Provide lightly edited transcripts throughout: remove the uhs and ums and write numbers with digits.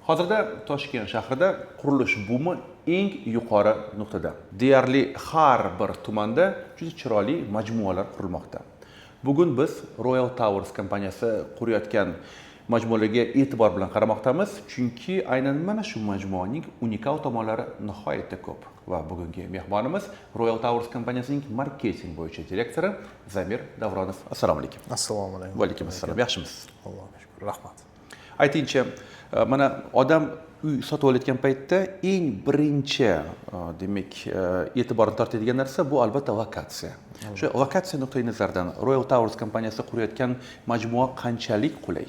Hozirda Toshkent shahrida qurilish bumi eng yuqori nuqtada. Deyarli har bir tumanda juda chiroyli majmualar qurilmoqda. Bugun biz Royal Towers kompaniyasi qurayotgan majmualarga e'tibor bilan qaramoqdamiz, chunki aynan mana shu majmuaning unikal tomonlari nihoyatda ko'p. Va bugungi mehmonimiz Royal Towers kompaniyasining marketing bo'yicha direktori Zamir Davronov. Assalomu alaykum. Assalomu alaykum. Va alaykum assalom. Yaxshimisiz? Allohga shukur, rahmat. Aytingchi, mana odam uy sotib olayotgan paytda eng birinchi, demak, e'tiborni tortadigan narsa bu, albatta, lokatsiya. O'sha lokatsiya nuqtai nazaridan Royal Towers kompaniyasi qurayotgan majmua qanchalik qulay?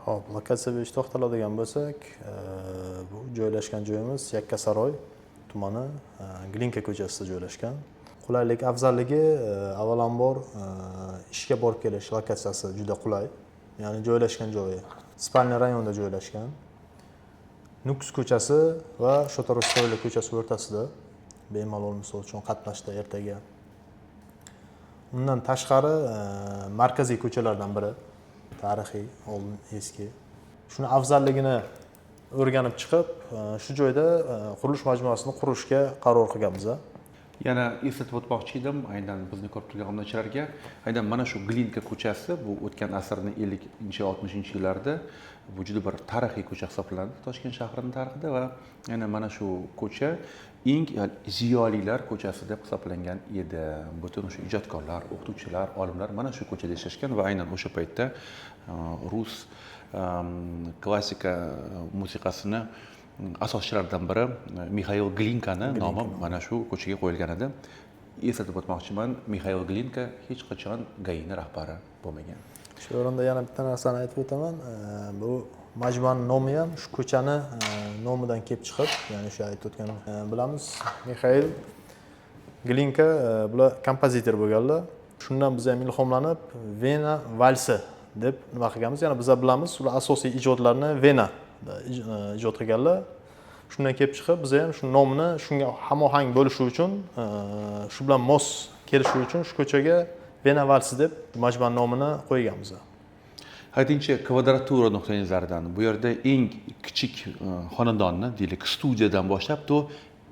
Ho'p, lokatsiya bo'yicha to'xtaladigan bo'lsak, bu joylashgan joyimiz Yakkasaroy tumani, Glinka ko'chasida joylashgan. Qulaylik afzalligi, avvalambor, ishga borib kelish lokatsiyasi juda qulay. Ya'ni joylashgan joyi спальный rayonda joylashgan. Nukus ko'chasi va Shota Rustaveli ko'chasi o'rtasida bemalol, misol uchun, qatnashda ertaga. Undan tashqari, markaziy ko'chalardan biri, tarixiy, oldin eski. Shuni afzalligini o'rganib chiqib, shu joyda qurilish majmuasini qurishga qaror qilganmiz. Yana eslatib o'tmoqchi edim, aynan bizni ko'rib turgan obunachilarga, aynan mana shu Glinka ko'chasi bu o'tgan asrning 50-, 60-yillarida bu juda bir tarixiy ko'cha hisoblanadi Toshkent shahrining tarixida va aynan mana shu ko'cha eng ziyolilar ko'chasi deb hisoblangan edi. Butun o'sha ijodkorlar, o'qituvchilar, olimlar mana shu ko'chada yashashgan va aynan o'sha paytda rus klassika musiqasini asoschilaridan biri Mixail Glinkani nomi mana shu ko'chaga qo'yilgan edi. Eslatib o'tmoqchiman, Mixail Glinka hech qachon ГАИ ni rahbari bo'lmagan. Shu o'rinda yana bitta narsani aytib o'taman. Bu majmuani nomi ham shu ko'chani nomidan kelib chiqib, ya'ni o'sha aytib o'tgan, bilamiz, Mixail Glinka, bular kompozitor bo'lganlar. Shundan biz ham ilhomlanib, Vena valsi deb nima qilganmiz. Ya'ni biza bilamiz, ular asosiy ijodlarni Venada ijod qilganlar. Shundan kelib chiqib, biz ham shu nomni shunga hamohang bo'lishi uchun, shu bilan mos kelishi uchun shu ko'chaga Vena valsi deb majmuani nomini qo'yganmiz. Aytingchi, kvadratura nuqtai nazaridan bu yerda eng kichik xonadonni, deylik, studiyadan boshlab to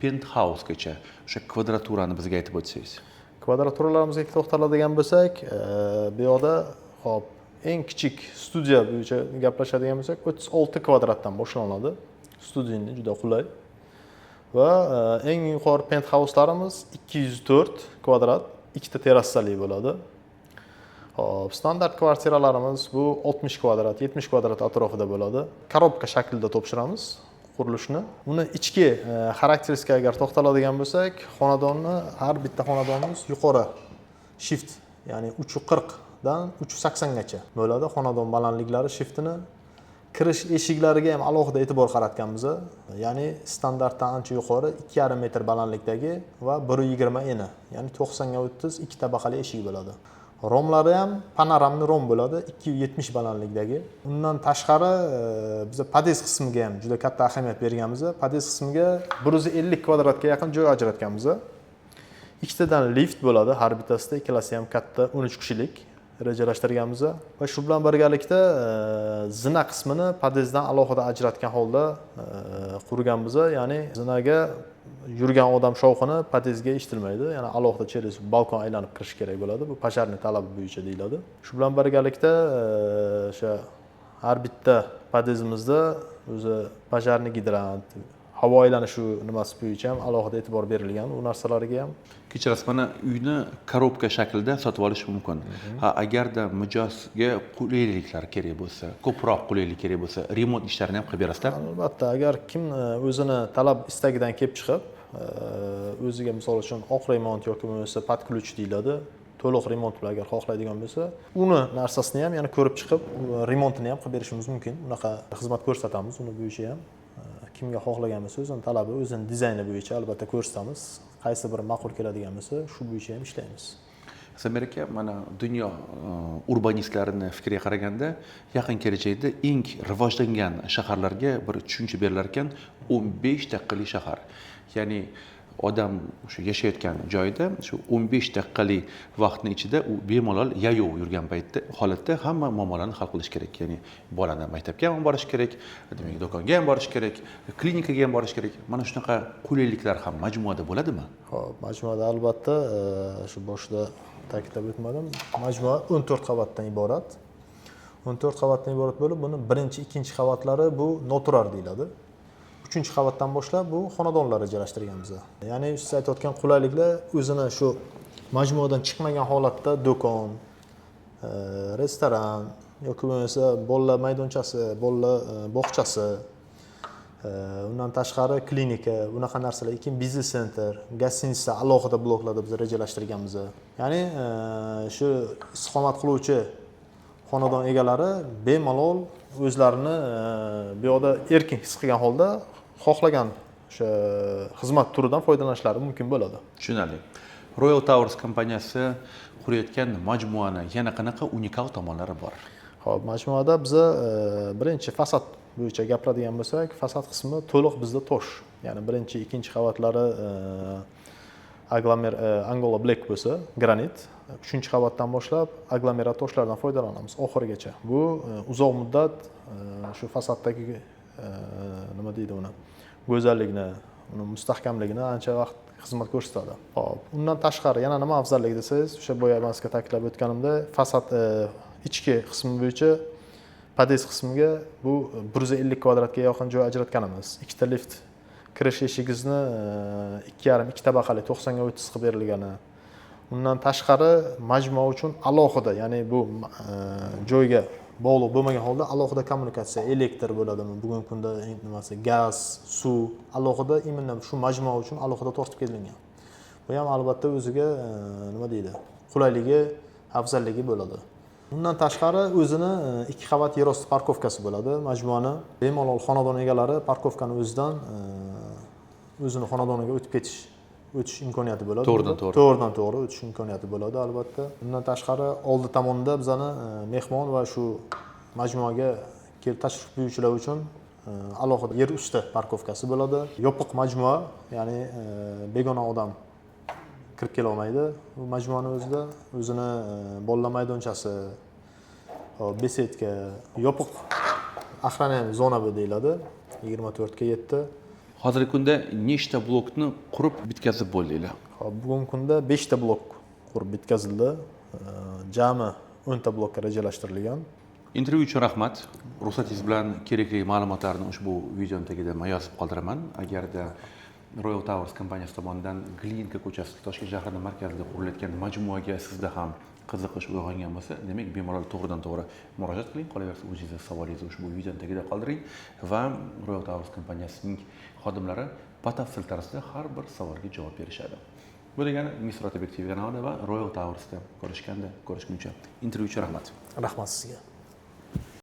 pentxausgacha o'sha kvadraturani bizga aytib o'tsangiz. Kvadraturalarimizga to'xtaladigan bo'lsak, bu yoqda, hop, eng kichik studiya bo'yicha gaplashadigan bo'lsak, 36 kvadratdan boshlanadi. Studiyani juda qulay. Va eng yuqori pentxauslarimiz 204 kvadrat, ikkita terrasali bo'ladi. Hop, standart kvartiralarimiz bu 60 kvadrat, 70 kvadrat atrofida bo'ladi. Коробка shaklida topshiramiz qurilishni. Uni ichki xarakteristikaga agar to'xtaladigan bo'lsak, xonadonni, har bitta xonadonimiz yuqori shift, ya'ni 340 dan 380 gacha bo'ladi. Xonadon balandliklari shiftini kirish eshiklariga ham alohida e'tibor qaratganmiz. Ya'ni standartdan ancha yuqori, 2,5 metr balandlikdagi va 1,20 eni, ya'ni 90 ga 30 ikki tabaqali eshik bo'ladi. Romlari ham панорамный rom bo'ladi, 2,70 balandlikdagi. Undan tashqari, biza podъезд qismiga ham juda katta ahamiyat berganmiz. Podъезд qismiga 150 kvadratga yaqin joy ajratganmiz. Ikkitadan lift bo'ladi har bittasida, ikkalasi ham katta, 13 kishilik rejalashtirganmiz va shu bilan birgalikda zina qismini подъезд dan alohida ajratgan holda qurganmiz. Ya'ni zinaga yurgan odam shovqini подъезд ga eshitilmaydi, ya'ni alohida через balkon aylanib kirish kerak bo'ladi. Bu пожарный talabi bo'yicha deyiladi. Shu bilan birgalikda, o'sha har bitta подъезд imizda o'zi пожарный gidrant, havo aylanishi nimasi bo'yicha ham alohida e'tibor berilgan u narsalarga ham. Kechirasiz, mana uyni коробка shaklida sotib olish mumkin. Ha, agarda mijozga qulayliklar kerak bo'lsa, ko'proq qulaylik kerak bo'lsa, remont ishlarini ham qilib berasizlar? Albatta, agar kim o'zini talab istagidan kelib chiqib, o'ziga, misol uchun, oq remont yoki bo'lmasa под ключ deyiladi, to'liq remont bilan agar xohlaydigan bo'lsa, uni narsasini ham yana ko'rib chiqib, remontini ham qilib berishimiz mumkin. Unaqa xizmat ko'rsatamiz uni bo'yicha ham. Kimga xohlagan bo'lsa, o'zini talabi, o'zini dizayni bo'yicha albatta ko'rsatamiz. Qaysi biri ma'qul keladigan bo'lsa, shu bo'yicha ham ishlaymiz. Samir aka, mana dunyo urbanistlarini fikriga qaraganda, yaqin kelajakda eng rivojlangan shaharlarga bir tushuncha berilar ekan: 15 daqiqalik shahar, ya'ni Odam o'sha yashayotgan joyida shu 15 daqiqalik vaqtni ichida u bemalol yayov yurgan paytda holatda hamma muammolarni hal qilish kerak. Ya'ni bolani maktabga ham borish kerak, demak, do'konga ham borish kerak, klinikaga ham borish kerak. Mana shunaqa qulayliklar ham majmuada bo'ladimi? Ho'p, majmuada albatta, shu boshida ta'kidlab o'tmadim, majmua 14 qavatdan iborat. 14 qavatdan iborat bo'lib, buni birinchi, ikkinchi qavatlari bu noturar deyiladi. Uchinchi qavatdan boshlab bu xonadonlar rejalashtirganmiz. Ya'ni siz aytayotgan qulayliklar o'zini shu majmuadan chiqmagan holatda do'kon, restoran yoki bo'lmasa bolalar maydonchasi, bolalar bog'chasi, undan tashqari klinika, bunaqa narsalar, keyin бизнес центр, гостиница alohida bloklarda biz rejalashtirganmiz. Ya'ni shu istiqomat qiluvchi xonadon egalari bemalol o'zlarini bu yoqda erkin his qilgan holda xohlagan o'sha xizmat turidan foydalanishlari mumkin bo'ladi. Tushunarli. Royal Towers kompaniyasi qurayotgan majmuani yana qanaqa unikal tomonlari bor? Ho'p, majmuada biza birinchi fasad bo'yicha gapiradigan bo'lsak, fasad qismi to'liq bizda tosh. Ya'ni birinchi, ikkinchi qavatlari Angola Black bo'lsa, granit. Uchinchi qavatdan boshlab aglomerat toshlardan foydalanamiz oxirigacha. Bu uzoq muddat shu fasaddagi nima deydi uni, go'zallikni, uni mustahkamligini ancha vaqt xizmat ko'rsatadi. Hop, undan tashqari yana nima afzalligi desangiz, o'sha boya man sizga ta'kidlab o'tganimda, fasad ichki qismi bo'yicha podъезд qismiga bu 150 kvadratga yaqin joy ajratganimiz. Ikkita lift kirish eshigingizni 2,5, ikki tabaqali 90 ga 30 qilib berilgani. Undan tashqari majmua uchun alohida, ya'ni bu joyga bog'liq bo'lmagan holda alohida kommunikatsiya, elektr bo'ladimi, bugungi kunda nimasi, gaz, suv alohida именно shu majmua uchun alohida tortib kelingan. Bu ham albatta o'ziga nima deydi, qulayligi, afzalligi bo'ladi. Undan tashqari o'zini ikki qavat yerosti парковка si bo'ladi. Majmuani bemalol xonadon egalari парковка ni o'zidan o'zini xonadoniga o'tib ketish, o'tish imkoniyati bo'ladi. To'g'ridan to'g'ri. To'g'ridan to'g'ri o'tish imkoniyati bo'ladi albatta. Undan tashqari oldi tomonda bizani mehmon va shu majmuaga kelib tashrif buyuruvchilar uchun alohida yer usti парковка si bo'ladi. Yopiq majmua, ya'ni begona odam kirib kela olmaydi bu majmuani o'zida. O'zini bolalar maydonchasi, hop, беседка, yopiq охраняемый zona bu deyiladi. 24 ga 7. Hozirgi kunda nechta blokni qurib bitkazib bo'ldinglar? Hop, bugungi kunda 5 ta blok qurib bitkazildi. Jami 10 ta blokka rejalashtirilgan. Intervyu uchun rahmat. Ruxsatingiz bilan kerakli ma'lumotlarni ushbu videoni tagida man yozib qoldiraman. Agarda Royal Towers kompaniyasi tomonidan Glinka ko'chasida, Toshkent shahrining markazida qurilayotgan majmuaga sizda ham qiziqish uyg'ongan bo'lsa, demak, bemalol to'g'ridan to'g'ri murojaat qiling. Qolaversa, o'zingizni savolingizni ushbu videoni tagida qoldiring va Royal Towers kompaniyasining xodimlari batafsil tarzda har bir savolga javob berishadi. Bu degani Misr Otabek TV kanalida va Royal Towersda ko'rishganda ko'rishguncha. Intervyu uchun rahmat. Rahmat sizga.